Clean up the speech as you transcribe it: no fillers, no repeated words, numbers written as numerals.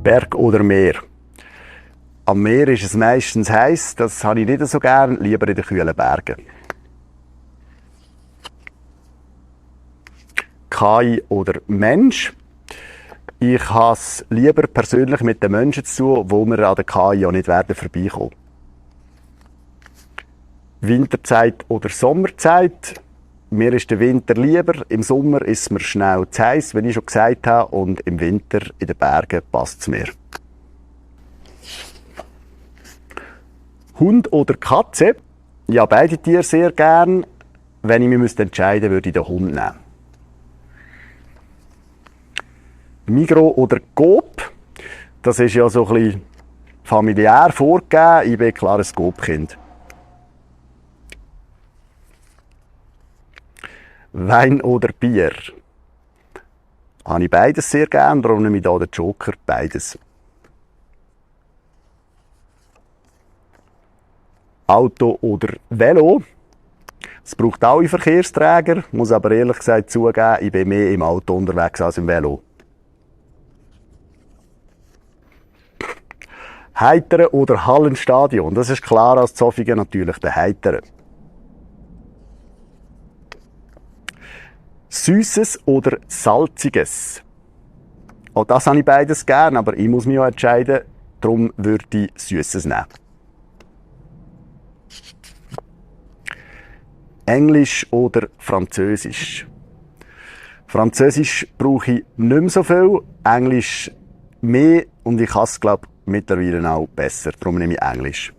Berg oder Meer? Am Meer ist es meistens heiß, das habe ich nicht so gern, lieber in den kühlen Bergen. KI oder Mensch? Ich habe es lieber persönlich mit den Menschen zu tun, wo wir an der KI ja nicht werden vorbeikommen. Winterzeit oder Sommerzeit? Mir ist der Winter lieber, im Sommer ist es mir schnell zu heiß, wie ich schon gesagt habe, und im Winter in den Bergen passt es mir. Hund oder Katze? Ja, beide Tiere sehr gern. Wenn ich mich entscheiden müsste, würde ich den Hund nehmen. Migros oder Coop? Das ist ja so ein bisschen familiär vorgegeben. Ich bin klar ein Coop-Kind. Wein oder Bier? Habe ich beides sehr gern, darum nehme ich hier den Joker, beides. Auto oder Velo? Es braucht alle Verkehrsträger, muss aber ehrlich gesagt zugeben, ich bin mehr im Auto unterwegs als im Velo. Heiteren oder Hallenstadion? Das ist klar als Zofingen natürlich der Heiteren. Süßes oder Salziges? Auch das habe ich beides gern, aber ich muss mich auch entscheiden, darum würde ich Süßes nehmen. Englisch oder Französisch? Französisch brauche ich nicht mehr so viel, Englisch mehr und ich kann es, glaube ich, mittlerweile auch besser. Darum nehme ich Englisch.